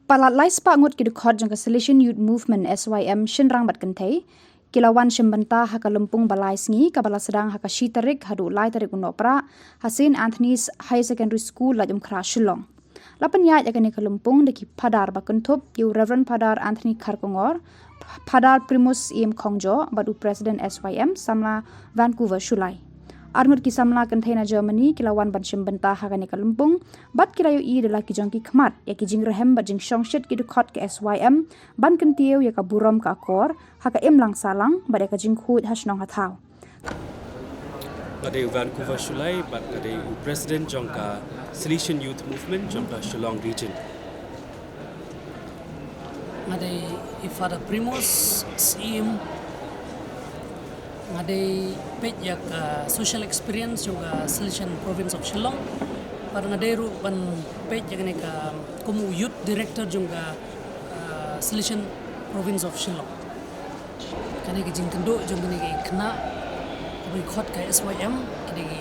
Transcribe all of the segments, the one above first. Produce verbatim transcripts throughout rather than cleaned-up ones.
Palat lai spah ngut ki dkhot jong ka Salesian Youth Movement, S Y M, shynrang bad kynthei ki la wan shim bynta ha ka lympung ba lai sngi kaba la sdang ha ka shi tarik haduh lai tarik u Nohprah ha Saint Anthony's Higher Secondary School, Laitumkhrah, Shillong. La pynïaid ïa kane ka lympung da ki phadar ba kynthup ïa u Reverend Phadar Anthony Kharkongor, Phadar Primus Im Khongjo bad u President S Y M, Samla Vancouver Shulai. Arngut ki samla kynthei na Germany ki la wan ban shim bynta ha kane ka lympung bad ki la ïohi da la ki jong ki khmat ïa ki jingrhem bad jingshongshit ki dkhot ka S Y M ban kyntiew ïa ka burom ka akor ha ka imlang sahlang bad ïa ka jingkhuid ha shnong ha thaw. Nga dei u Vancouver Shulai bad nga dei u President jong ka Salesian Youth Movement jong ka Shillong Region. Nga dei i Father Primus Syiem. Nga dei peit ïa ka social experience jong ka Salesian Province of Shillong. Bad nga dei ruh ban peit ïa kane ka kum u youth director jong ka, ah, Salesian Province of Shillong. Kane ka jingkynduh jong kane ka khynnah kaba ngi khot ka S Y M, kane ka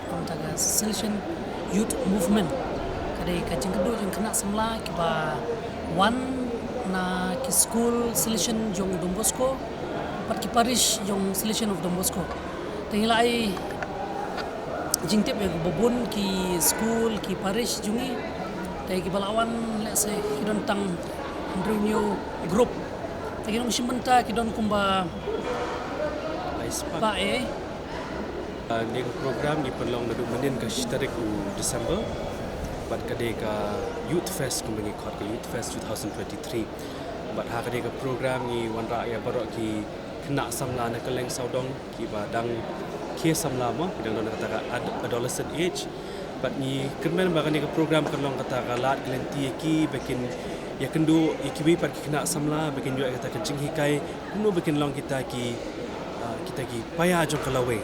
kumta ka Salesian Youth Movement. Kane ka jingkynduh jong khynnah samla kiba wan na ki skul Salesian jong Don Bosco bad ki parish jong Salesian of Don Bosco. Te ngi la ai jingtip ïa kiba bun ki skul, ki parish jong ngi. Te kiba la wan, let's say, ki don tang hynriew hynñiew group. Te ki nongshim bynta ki don kumba lai spah, eh. Ah, kane ka program ngi pynlong naduh mynnin ka shi tarik u December. Bad ka dei ka Youth Fest kumba ngi khot, ka Youth Fest two thousand twenty-three. Bad ha kane ka program ngi wanrah ïa baroh ki khynnah samla na kylleng sawdong kiba dang khie samla mo, ki dang don kata ka ad-, adolescent age. Bad ngi kyrmen ba kane ka program kan long kata ka lad ka lynti ïa ki ba kin ïakynduh ïa kiwei pat ki khynnah samla ba kin ïoh ïa kata ka jinghikai kumno ba kin long kita ki, ah, kita ki paia jong ka lawei.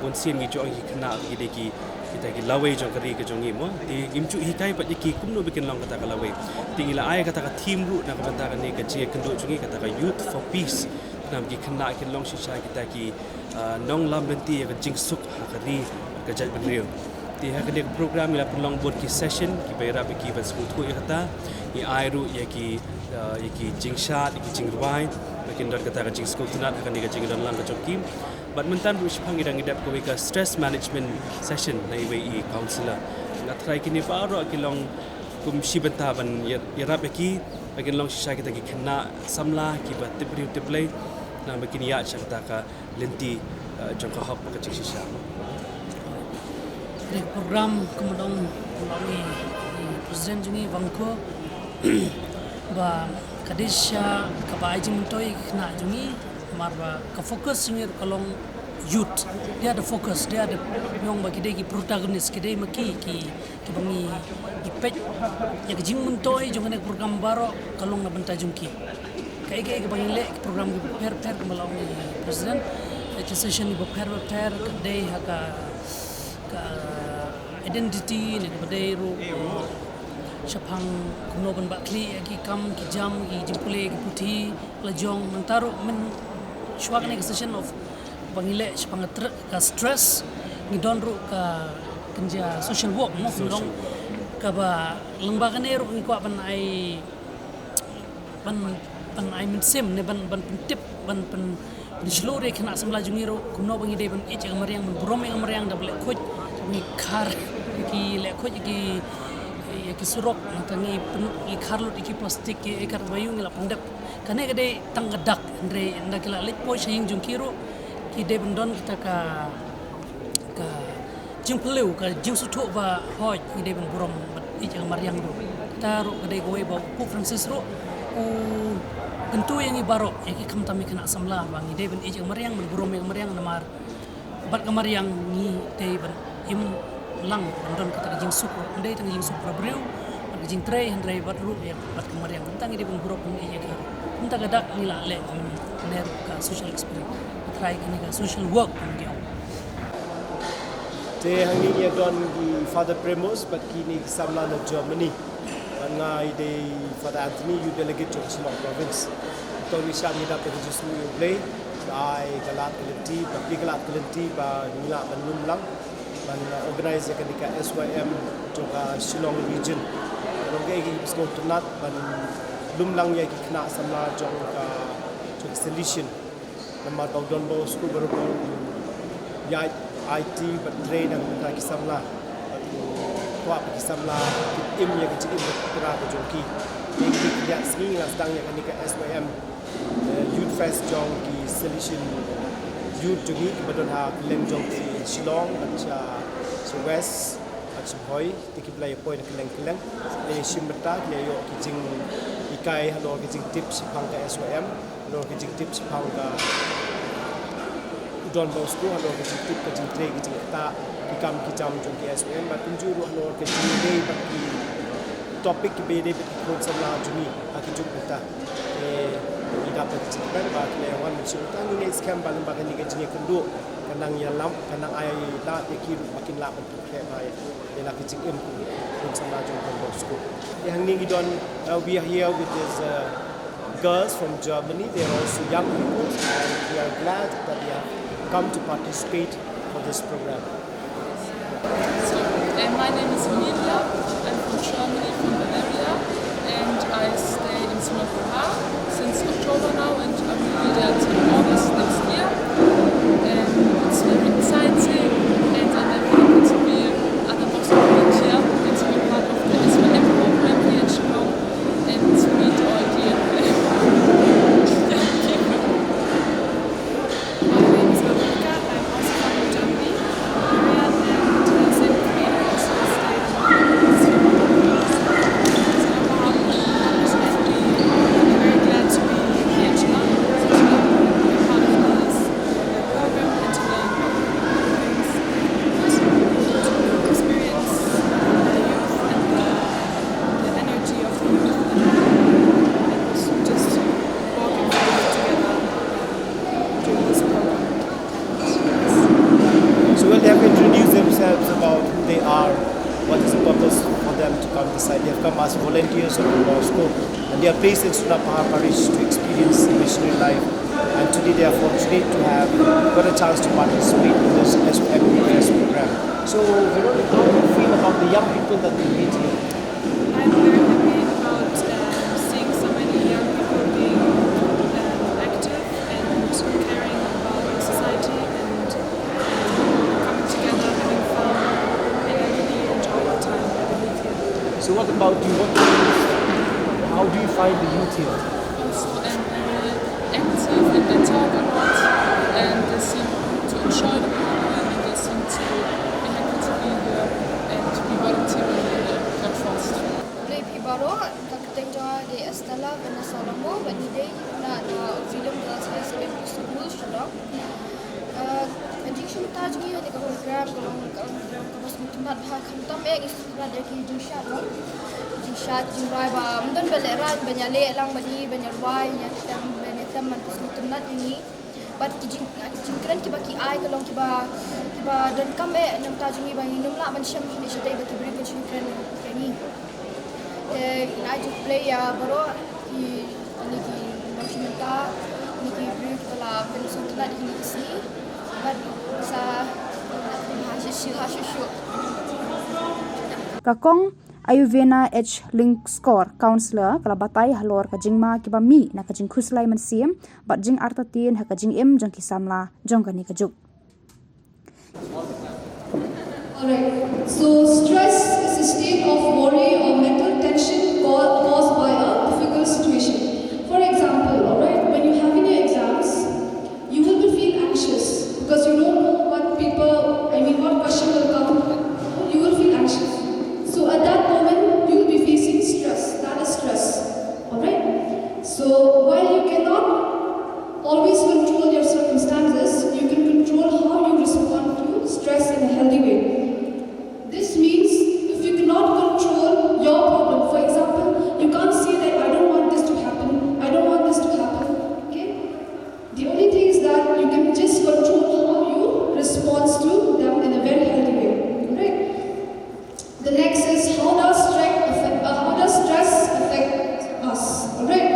Bun sien ngi ju ong ïa ki khynnah ki dei ki, kita ki lawei jong ka ri ka jong ngi mo. Te ngim ju hikai pat ïa ki kumno ba kin long kata ka lawei. Te ngi la ai kata ka theme ruh na ka bynta kane ka jingïakynduh jong ngi, kata ka Youth for Peace. Namar ki khynnah kin long shisha kita ki, ah, nonglam lynti ïa ka jingsuk ha ka ri ka jaitbynriew. Te ha kane ka program ngi la pynlong bun ki session kiba ïarap ïa ki ban sngewthuh ïa kata. Ngi ai ruh ïa ki, ah, ïa ki jingshad, ïa ki jingrwai ba kin don kata ka jingsngewtynnat ha kane ka jingdonlang ka jong ki. Bad mynta ruh shaphang ngi dang ïa dep kawei ka stress management session na iwei i counselor. Nga tharai kine baroh ki long kum shi bynta ban ïa-, ïarap ïa ki ba kin long shisha kita ki khynnah samla kiba tip briew tip Blei, namar ba kin ïaid sha kata ka lynti, eh, jong ka hok bad ka jingshisha. Kane ka program kumba ong, kumba ong i, i President jong ngi Vangko, ba ka dei shisha kaba ai jingmyntoi ïa ki khynnah jong ngi, namar ba ka focus jong ngi ruh ka long youth. They are the focus, they are the, ong ba ki dei ki protagonist, ki dei ma ki, ki, kiba ngi, ngi peit ïa ka jingmyntoi jong kane ka program baroh ka long na bynta jong ki. Kaei kaei kaba ngi leh, ki program kiba pher pher kumba la ong i President, ki session kiba pher ba pher, ka dei ha ka, ka identity ne kaba dei ruh shaphang kumno ban bah khlieh ïa ki kam ki jam, ki jingpule ki puthi la jong. Mynta ruh mynshwa kane ka session of ba ngi leh shaphang ka tr-, ka stress, ngi don ruh ka, ka jia social work mo, ngi don kaba lyngba kane ruh ngi kwah ban ai, ban, ban ai mynsiem ne ban, ban pyntip, ban pyn-, pynshlur ïa ki khynnah samla jong ngi ruh kumno ba ngi dei ban ïeit ïa ka mariang, ban burom ïa ka mariang da ba leh khuid, ngi khar ïa ki, leh khuid ïa ki, ïa ki surok, nangta ngi pyn-, ngi khar lut ïa ki plastik, ïa ki katba ïoh ngi la pyndep. Kane ka dei tang ka dak, hynrei ynda ki la leit poi sha ïing jong ki ruh ki dei ban don kita ka, ka jingphylliew, ka jingsngewthuh ba hooid ngi dei ban burom bad ïeit ïa ka mariang ruh. Kata ruh ka dei kawei ba u Pope Francis ruh u kyntu ïa ngi baroh, ïa ki khamtam ïa ki khynnah samla ba ngi dei ban ïeit ïa ka mariang, ban burom ïa ka mariang namar bad ka mariang ngi dei ban im lang ban don kata ka jingsuk ruh. Ym dei tang ka jingsuk para briew bad ka jingtrei, hynrei bad ruh ïa bad ka mariang. Kumta ngi dei ban burom ban ïeit ïa ka. Kumta ka dak ngi la leh mynne ruh ka social experience. Trai kane ka social work ngi ong. Te hangne ngi don ki Father Primus bad kine ki samla na Germany. Bad nga i dei Father Anthony, youth delegate jong Shillong Province. To ngi shah ngi dap da ka jingsngew ïa U Blei, ba ai ka lad ka lynti, ba plie ka lad ka lynti ba ngi lah ban lum lang ban, uh, organize ïa kane ka S Y M jong ka Shillong Region. Ka long Kaei kaba sngewtynnat ban lum lang ïa ki khynnah samla jong ka, jong ka Salesian. Namar ba u Don Bosco baroh u ïaid aiti bad trei na ka bynta ki samla. Bad u kwah ba ki samla kin im ïa ka jingim kaba pura ka jong ki. Ïa kine ki khyndiat sngi nga sdang ïa kane ka S Y M, eh, Youth Fest jong ki Salesian Youth jong ngi kiba don ha kylleng jong ki Shillong bad sha, sha West bad sha Bhoi. Te ki ba la ïa poi na kylleng kylleng. Te shim bynta ki la ïoh ki jinghikai halor ki jingtip shaphang ka S Y M, halor ki jingtip shaphang ka u Don Bosco, halor ki jingtip ka jingtrei ki jingktah ki kam ki jam jong ki S Y M, bad kumjuh ruh halor ki jingïadei bad ki topic kiba ïadei bad ki khun samla jong ngi ha ki juk mynta. Te ngi dap da ki jingkmen ba ki la ïa wan ban shim bynta. Ngi ngeit skhem ba lyngba kane ka jingïakynduh ka nang ïalam, ka nang ai lad ïa ki ruh ba kin lah ban pyrkhat bha ïa la ka jingim ka khun samla jong Don Bosco. Te hangne ngi don, uh, we are here with these, uh, girls from Germany. They are also young people, and we are glad that they have come to participate for this program. So, uh, my name is Emilia. I'm from Germany, from Bavaria, and I stay in Singapore since October now, and I'm really there till August next year. And it's very exciting, and I'm very happy to be at the Bosco volunteer and to be part of the S Y M program here in Shillong and to meet all the young people. My name is Veronica. I'm also from Germany. Marian and, uh, same with me. So I'm very glad to be here in Shillong, to be part of this, uh, program and to learn things, to experience the youth and the, the energy of the youth and, and also just walking together, um, during this program. So, well, they have introduced themselves about who they are, what is the purpose for them to come this side. They have come as volunteers of Don Bosco, and they are placed in Sunapahar Parish to experience the missionary life. And today they are fortunate to have got a chance to participate in this S O M Youth Fest program. So, Veronica, how do you feel about the young people that we meet here? I'm very happy about, um, seeing so many young people being, um, active and caring about the society and, um, coming together, having fun, and I really enjoy the time with the youth here. So what about you? What, how do you find the youth here? Also, I'm very active and they talk a lot, and they seem to enjoy the program, and they seem to be happy to be here and to be volunteering in the Youth Fest. Khublei phi baroh, ka kyrteng jong nga dei Estella Vanessa Longmo, bad ngi dei na, na Auxilium Girls High Secondary School, Shillong. Uh, ka jingshim bynta jong ngi ha kane ka program ka long ka long ka long kaba sngewtynnat bha, khamtam eh ngi sngewtynnat ïa ki jingshad, long jingshad jingrwai ba ym don ba lehraiñ ban ïaleh lang bad ngi, ban ïarwai, ïatem, ban ïatem, man ka sngewtynnat ïa ngi. Bad ki jing, ki jingkren kiba ki ai ka long kiba, kiba donkam eh na ka bynta jong ngi ba ngin ym lah ban shem shatei shatei ba ki briew kin shu kren ïa ngi. Te ngi ai jingkhublei ïa baroh ki, kine ki nongshim bynta, kine ki briew kiba la pynsngewtynnat ïa kine ki sngi. Bad sa ha shuh shuh ha shuh shuh. Ka Kong Ayuvena H Lyngskor, Councillor, ka la batai halor ka jingma kiba mih na ka jingkhuslai mynsiem bad jingartatien ha ka jingim jong ki samla jong kane ka juk. Alright. So stress is a state of worry or mental tension ca-, caused by a difficult situation. For example, alright, when you're having your exams, you will be feel anxious because you don't know what paper, I mean, what question will come. You will feel anxious. So at that moment, you will be facing stress. That is stress. Alright? So while you cannot always control your circumstances, you can control how you respond to stress in a healthy way. This means if you cannot control your problem, for example, you can't say that, "I don't want this to happen, I don't want this to happen." Okay? The only thing is that you can just control how you respond to them in a very healthy way. Right? The next is, how does stress affect, uh, how does stress affect us? Alright.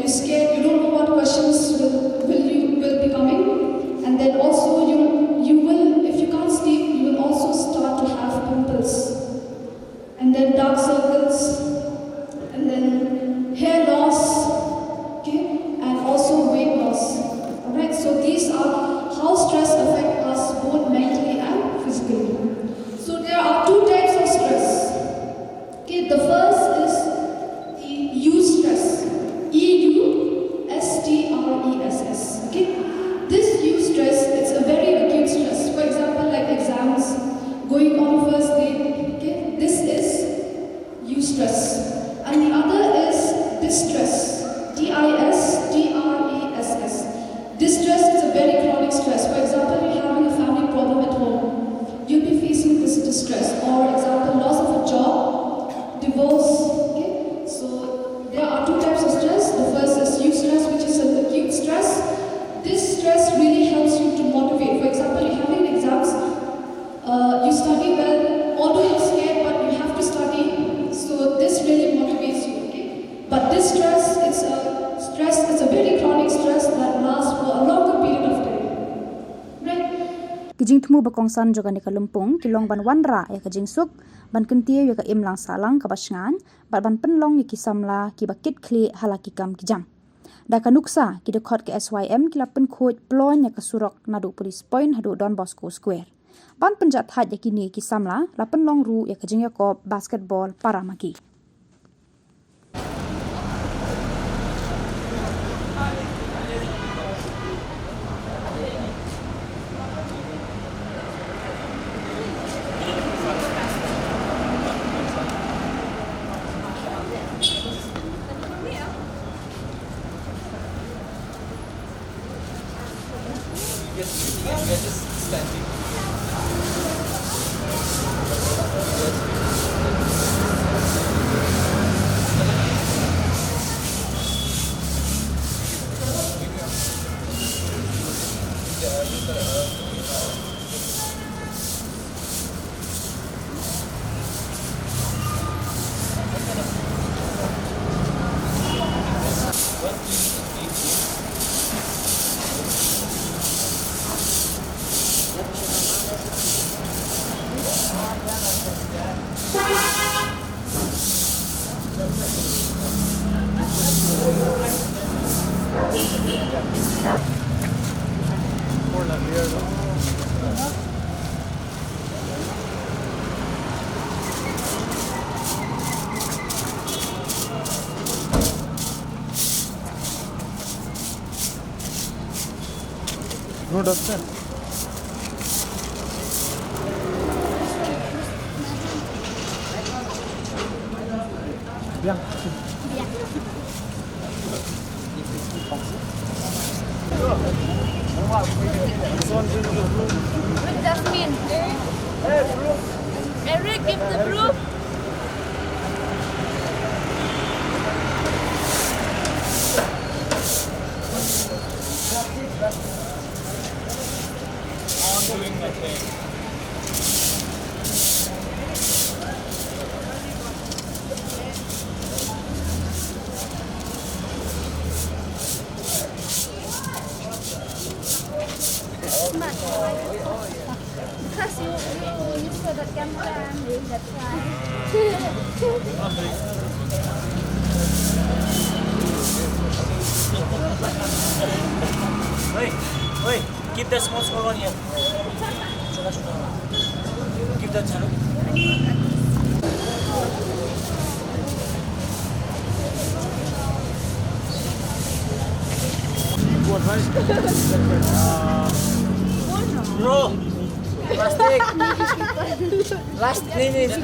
scared, you don't know what questions will, will you will be coming, and then also you you will, if you can't sleep, you will also start to have pimples, and then dark circles, and then hair loss, okay, and also weight loss. All right, so these are how stress affect us both mentally and physically. So there are two types of stress. Okay, the first is the eustress. E U S T R E S S. Okay, this eustress, it's a very acute stress. For example, like exams, going on a first date. Okay, this is eustress. And the other is distress. D I S T R E S S. Distress is a very chronic stress. For example, you're having a family problem at home. You'll be facing this distress. Or example, loss of a job, divorce. Okay? So there are two types of stress. The first is eustress, which is an acute stress. This stress really helps you to motivate. For example, you're having exams, uh, you study well, although you're scared, but you have to study. So this really motivates you, okay? But this stress, it's a stress, it's a very chronic stress that lasts for a longer period of time. Right? Ki jingthmu ba kongsan jong kane ka lympung ki long ban wanrah ïa ka jingsuk, ban kyntiew ïa ka imlang sahlang kaba shngaiñ, bad ban pynlong ïa ki samla kiba kit khlieh ha la ki kam ki jam. Da ka nuksa, ki dkhot ka S Y M ki la pynkhuid ploiñ ïa ka surok naduh Police Point haduh Don Bosco Square. Ban pynjahthait ïa kine ki samla, la pynlong ruh ïa ka jingïakop basketball para maki. No duster. Yeah. Jasmine. Eric, give the broom. Because you, you, you saw that camera and that's why. Oi, oi, keep the small, small one here. Keep the jharu. Bro, plastic. Last minute. So the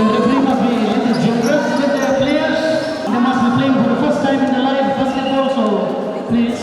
referee must be a little generous with the players. They must be playing for the first time in their life basketball, so please.